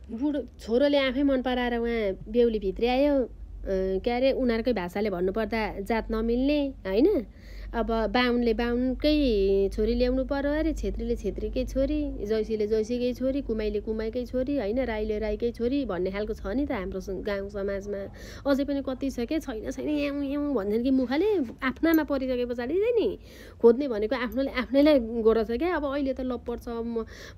बुढो छोरोले आफै मन पराएर उहाँ बेहुली भित्रै आयो। के अरे उनीहरूकै भाषाले भन्नुपर्दा जात नमिल्ने होइन। अब बाहुनले बाहुनकै छोरी ल्याउनु पर्यो अरे, छेत्रीले छेत्रीकै छोरी, जैसीले जैसीकै छोरी, कुमाईले कुमाईकै छोरी होइन, राईले राईकै छोरी भन्ने खालको छ नि त हाम्रो गाउँ समाजमा। अझै पनि कति छ के छैन छैन याउँ याउँ भन्छन् कि मुखले। आफ्नामा परिसके पछाडि चाहिँ नि खोज्ने भनेको आफ्नैलाई गोरछ क्या। अब अहिले त लप्पर छ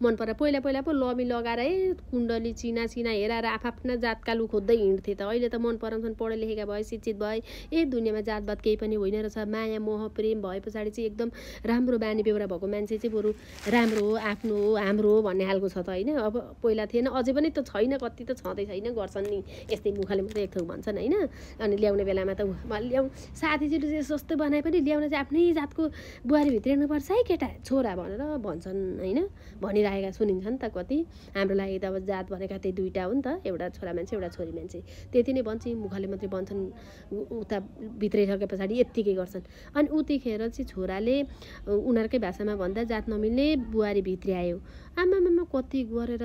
मन परा। पहिला पहिला पो लमी लगाएर कुण्डली चिना चिना हेराएर आफ्ना जातका लु खोज्दै हिँड्थे त। अहिले त मन पराउँछन्, पढे लेखेका भए, शिक्षित भए, दुनियाँमा जातपात केही पनि होइन रहेछ। माया मोह प्रेम भए पछाडि चाहिँ एकदम राम्रो बानी बेहोरा भएको मान्छे चाहिँ बरु राम्रो हो, आफ्नो हो, हाम्रो हो भन्ने खालको छ त होइन। अब पहिला थिएन, अझै पनि त छैन, कति त छँदै छैन, गर्छन् नि यस्तै मुखले मात्रै एक थोक भन्छन् होइन। अनि ल्याउने बेलामा त ल्याउ साथीजीले चाहिँ जस्तो बनाए पनि ल्याउन चाहिँ आफ्नै जातको बुहारी भित्रिनुपर्छ है केटा छोरा भनेर भन्छन् होइन। भनिरहेका सुनिन्छ नि त कति। हाम्रो लागि त अब जात भनेका त्यही दुईवटा हो नि त, एउटा छोरा मान्छे एउटा छोरी मान्छे, त्यति नै भन्छ। मुखले मात्रै भन्छन्, उता भित्राइसके पछाडि यत्तिकै गर्छन्। अनि उतिखेर चाहिँ छोराले उनीहरूकै भाषामा भन्दा जात नमिल्ने बुहारी भित्री आयो। आमामामा कति गरेर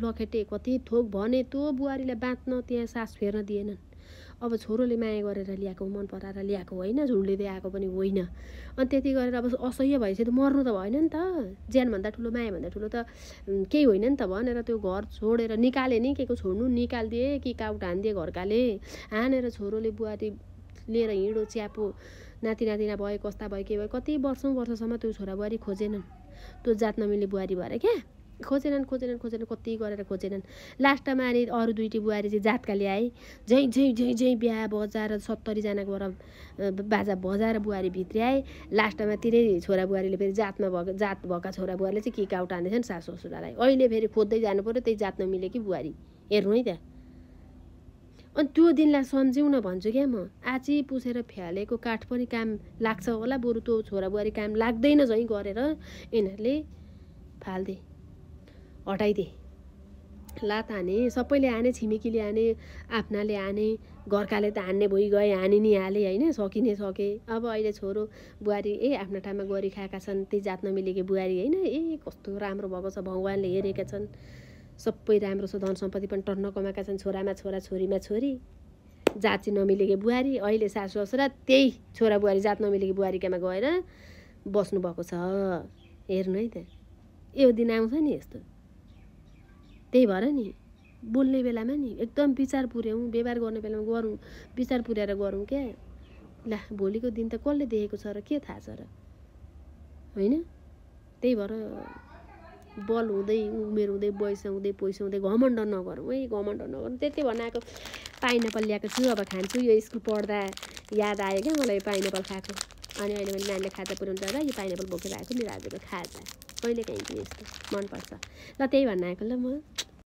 लखेटे, कति थोक भने त्यो बुहारीलाई बाँच्न त्यहाँ सास फेर्न दिएनन्। अब छोरोले माया गरेर ल्याएको, मन पराएर ल्याएको होइन, झुन्डिँदै आएको पनि होइन। अनि त्यति गरेर अब असह्य भएपछि त मर्नु त भएन नि त। ज्यानभन्दा ठुलो मायाभन्दा ठुलो त केही होइन नि त भनेर त्यो घर छोडेर निकाले नि, के को छोड्नु, निकालिदिए कि काउट हानिदिए घरकाले। हानेर छोरोले बुहारी लिएर हिँडो, च्यापो नाति नातिना भए, कस्ता भए, के भयो, कति वर्षसम्म त्यो छोरा बुहारी खोजेनन्। त्यो जात नमिल्ने बुहारी भएर क्या खोजेनन् कति गरेर खोजेनन्। लास्टमा अनि अरू दुईटी बुहारी चाहिँ जातका ल्याए। झै बिहा बजाएर 70 जनाको बाजा बजाएर बुहारी भित्री आए। लास्टमा तिनै छोरा बुहारीले फेरि जात भएका छोरा बुहारीले चाहिँ कि काउट हान्दैछन् सासु ससुरालाई। अहिले फेरि खोज्दै जानु पर्यो त्यही जात नमिलेकी बुहारी, हेर्नु है त। अनि त्यो दिनलाई सम्झिउन भन्छु क्या म। आची पुसेर फ्यालेको काठ पनि काम लाग्छ होला, बरु त्यो छोरा बुहारी काम लाग्दैन झैँ गरेर यिनीहरूले फाल्दे, हटाइदे। लात हाने, सबैले हाने, छिमेकीले हाने, आफ्नाले हाने, घरकाले त हान्ने भइ गए, हानि नि हाले होइन, सकिने सके। अब अहिले छोरो बुहारी आफ्ना ठाउँमा गरी खाएका छन्, त्यही जात नमिलेकी बुहारी होइन। कस्तो राम्रो भएको छ, भगवान्ले हेरेका छन्, सबै राम्रो छ, धन सम्पत्ति पनि टन्न कमाएका छन्, छोरामा छोरा छोरीमा छोरी, जात चाहिँ नमिलेकी बुहारी। अहिले सासु ससुरा त्यही छोरा बुहारी जात नमिलेकी बुहारीकामा गएर बस्नुभएको छ, हेर्नु है त। यो दिन आउँछ नि यस्तो। त्यही भएर नि बोल्ने बेलामा नि एकदम विचार पुर्याउँ, व्यवहार गर्ने बेलामा गरौँ, विचार पुर्याएर गरौँ क्या। ला भोलिको दिन त कसले देखेको छ र के थाहा छ र होइन। त्यही भएर बल हुँदै, उमेर हुँदै, वयस हुँदै, पैसा हुँदै घमण्ड नगरौँ है, घमण्ड नगरौँ। त्यति बनाएको पाइनएप्पल ल्याएको छु, अब खान्छु। यो स्कुल पढ्दा याद आयो क्या मलाई पाइनएप्पल खाएको। अनि अहिले मैले नानीले खाजा पुऱ्याउनु जाँदा यो पाइनएप्पल बोकेर आएको नि, राजुको खाजा कहिले काहीँ यस्तो मनपर्छ। ल त्यही भन्न आएको ल म।